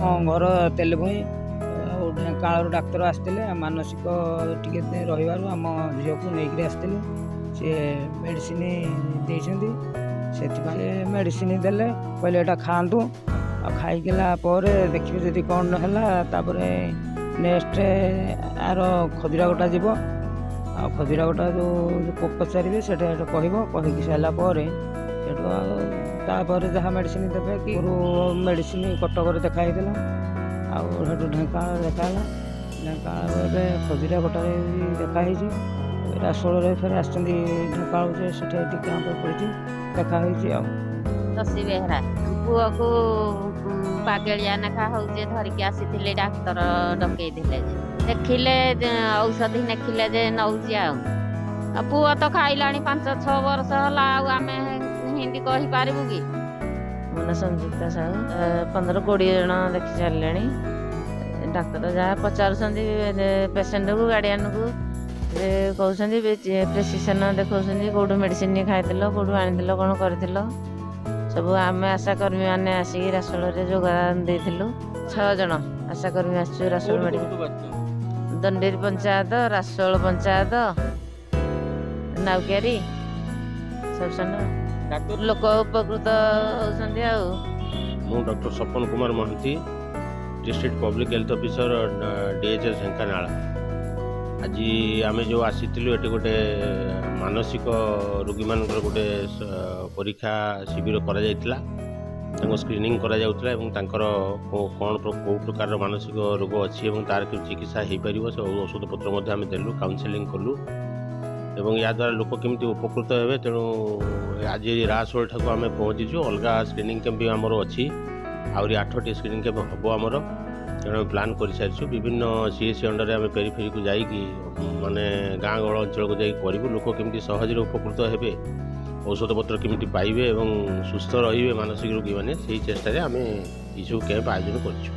ହଁ, ଘର ତେଲଭୂଇଁ ଆଉ ଢେଙ୍କାନାଳରୁ ଡାକ୍ତର ଆସିଥିଲେ। ମାନସିକ ଟିକେ ରହିବାରୁ ଆମ ଝିଅକୁ ନେଇକରି ଆସିଥିଲେ। ସିଏ ମେଡ଼ିସିନ ଦେଇଛନ୍ତି। ସେଥିପାଇଁ ମେଡ଼ିସିନ ଦେଲେ, କହିଲେ ଏଇଟା ଖାଆନ୍ତୁ ଆଉ ଖାଇଗଲା ପରେ ଦେଖିବେ ଯଦି କ'ଣ ହେଲା, ତାପରେ ନେକ୍ସଟ ଆର ଖଜୁରାଗୋଟା ଯିବ। ଆଉ ଖଜୁରାଗୋଟା ଯେଉଁ ପଚାରିବେ ସେଇଟା ସେଠୁ କହିବ। କହିକି ସାରିଲା ପରେ ସେଠୁ ଆଉ ତାପରେ ଯାହା ମେଡ଼ିସିନ ଦେବେ କି। ମେଡ଼ିସିନ କଟକରେ ଦେଖା ହେଇଥିଲା ଆଉ ସେଠୁ ଢେଙ୍କାନାଳରେ ଦେଖା ହେଲା। ଢେଙ୍କାନାଳରେ ଏବେ ଖଜୁରାଗୋଟାରେ ବି ଦେଖା ହେଇଛି। ରାସୋଳରେ ଫେରେ ଆସିଛନ୍ତି ଢେଙ୍କାନାଳ ଯେ ସେଠି ଏଠି କ୍ୟାମ୍ପ ପଡ଼ିଛି, ଦେଖା ହେଇଛି ଆଉ। ଶଶୀ ବେହେରା। ପୁଅକୁ ପାଗେଳିଆ ନେଖା ହଉଛି, ଧରିକି ଆସିଥିଲି। ଡାକ୍ତର ଡକେଇଥିଲେ ଯେ ଦେଖିଲେ, ଔଷଧି ନେଖିଲେ ଯେ ନଉଛି। ଆଉ ପୁଅ ତ ଖାଇଲାଣି 5-6 ବର୍ଷ ହେଲା। ଆଉ ଆମେ ହିନ୍ଦୀ କହିପାରିବୁ କି? ମୋ ନାଁ ସଂଯୁକ୍ତା ସାହୁ। 15-20 ଜଣ ଦେଖି ସାରିଲେଣି। ଡାକ୍ତର ଯାହା ପଚାରୁଛନ୍ତି ପେସେଣ୍ଟକୁ, ଗାର୍ଡ଼ିଆନକୁ କହୁଛନ୍ତି, ପ୍ରେସକ୍ରିପସନ୍ ଦେଖାଉଛନ୍ତି, କେଉଁଠୁ ମେଡ଼ିସିନ ଖାଇଥିଲ, କେଉଁଠୁ ଆଣିଥିଲ, କ'ଣ କରିଥିଲ ସବୁ। ଆମେ ଆଶାକର୍ମୀ ମାନେ ଆସିକି ରାସୋଳରେ ଯୋଗଦାନ ଦେଇଥିଲୁ। ଛଅ ଜଣ ଆଶାକର୍ମୀ ଆସିଛୁ ରାସୋଳ ମେଡ଼ିକାଲ, ଦଣ୍ଡିରି ପଞ୍ଚାୟତ, ରାସୋଳ ପଞ୍ଚାୟତ, ନାଉକିଆରୀ ସବୁ। ଲୋକ ଉପକୃତ ହେଉଛନ୍ତି ଆଉ। ମୁଁ doctor Swapan Kumar Mohanty, district public health officer, DHS, Dhenkanal. ଆଜି ଆମେ ଯେଉଁ ଆସିଥିଲୁ ଏଠି, ଗୋଟେ ମାନସିକ ରୋଗୀମାନଙ୍କର ଗୋଟେ ପରୀକ୍ଷା ଶିବିର କରାଯାଇଥିଲା। ତାଙ୍କୁ ସ୍କ୍ରିନିଂ କରାଯାଉଥିଲା ଏବଂ ତାଙ୍କର କ'ଣ କେଉଁ ପ୍ରକାରର ମାନସିକ ରୋଗ ଅଛି ଏବଂ ତା'ର କେଉଁ ଚିକିତ୍ସା ହେଇପାରିବ, ସେ ଔଷଧପତ୍ର ମଧ୍ୟ ଆମେ ଦେଲୁ, କାଉନସେଲିଂ କଲୁ ଏବଂ ଏହାଦ୍ୱାରା ଲୋକ କେମିତି ଉପକୃତ ହେବେ। ତେଣୁ ଆଜି ରାସୋଳଠାକୁ ଆମେ ପହଞ୍ଚିଛୁ। ଅଲଗା ସ୍କ୍ରିନିଂ କ୍ୟାମ୍ପ ବି ଆମର ଅଛି। ଆହୁରି ଆଠଟି ସ୍କ୍ରିନିଂ କ୍ୟାମ୍ପ ହେବ ଆମର। ତେଣୁ ଆମେ ପ୍ଲାନ୍ କରିସାରିଛୁ। ବିଭିନ୍ନ ସିଏଚସି ଅଣ୍ଡରରେ ଆମେ ପେରିଫେରିକୁ ଯାଇକି, ମାନେ ଗାଁ ଗହଳ ଅଞ୍ଚଳକୁ ଯାଇକି କରିବୁ। ଲୋକ କେମିତି ସହଜରେ ଉପକୃତ ହେବେ, ଔଷଧପତ୍ର କେମିତି ପାଇବେ ଏବଂ ସୁସ୍ଥ ରହିବେ ମାନସିକ ରୋଗୀମାନେ, ସେଇ ଚେଷ୍ଟାରେ ଆମେ ଏଇସବୁ କ୍ୟାମ୍ପ ଆୟୋଜନ କରିଛୁ।